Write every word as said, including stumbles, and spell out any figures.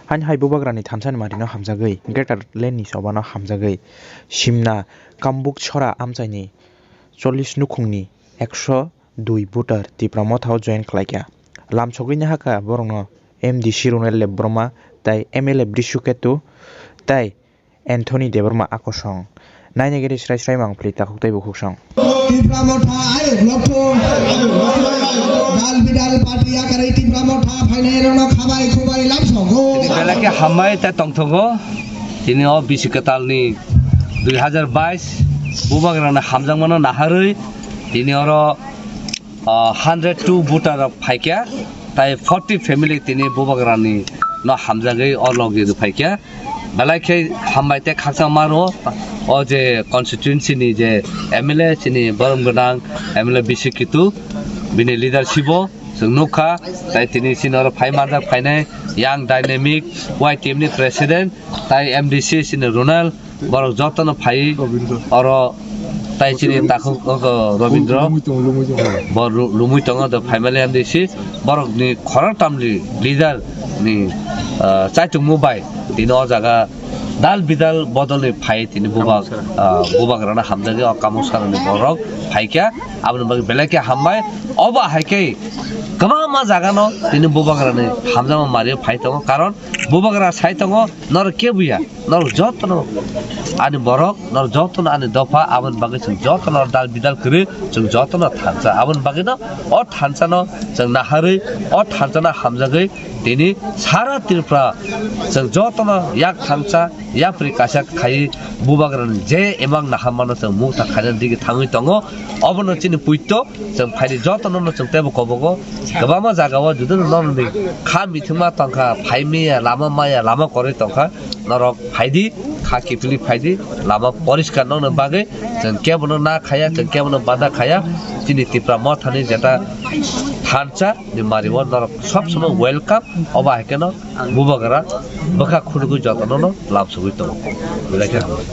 Haini hai Bubagrani thansani marino hamjagwi, Greater Leni Sobhano hamjagwi, Simna Kambuk Sora amchaini chollish nukhungni ekso dui voter Tipra Mothao join khlaikha. Lamsogwi nahakha borokno M D C Ronel Debbarma tai M L A Brishu Ketu tai Anthony Debbarma akosong. Naina gede srai srai mangpili takhuk tei bukhuksong. Tipra Motha ayuk lokthung. Dal bidal party yakarwi Tipra Motha phainai rokno khabai khubai lamsogo. Belai khe hambai tei tongthogo. Tini o bisi kwtalni dui hazar bais Bubagrano hamjakmano naharwi tini oro ah, hundred two voter rok phaikha, tai forty family tini Bubagrani no hamjagwi o logi rw phaikha. Belai khe hambai tei khakchangma rw o je constituency ni je M L A chini borom gwnang M L A bisi kitu bini leadership o chwng nukha, tai tini chini oro phai manjak phainai yang dynamic Y T M ni president tai M D C chini Ronel. Borok jotono phai oro tai chini takhuk, o, Robindra. Lumui tongo, lumui tongo. Bo lu-, lumui tongo, do phaimali M D C. Borokni khorang tamni leader ni, ah, chaichungmu bai tini o jaga dal bidal bodolni phai tini bubak, ah, Bubagrano hamjagwi o Kamoksarani borok phaikha. Aboni bagwi belai khe hambai. Obo hai khe kwbangma jagano tini Bubagrani hamjakma mario phai tongo, karon Bubagra sai tongo, norok kebuya. Norok jotono ani borok, norok jotono ani dopha, aboni bagwi chwng jotono dal bidal kwrwi, chwng jotono thansa. Aboni bagwino o thansano chwng naharwi, o thansano hamjagwi tini sara Tripura chwng jotono yak thansa, yapri kaisa khai Bubagrani je emang naharmano chwng mukta khainani digi thangwi tongo. Obono chini puito chwng phaidi jotono no chwng teibo kobogo. Kwbangma jagao judino norokni kha mithima tongkha, phai maya, lama maya, lama kwrwi tongkha. Norok phaidi, kha kiphilwi phaidi, lama poriskar nokni bagwi chwng kebono na khaya, chwng kebono bada khaya. Chini Tipra Mothani jeta thansa ni mario norok sob somoi welcome. Obo hai kheno Bubagra bwkha khunugwi jotono no lamsogwi tongo. Belai khe hambai.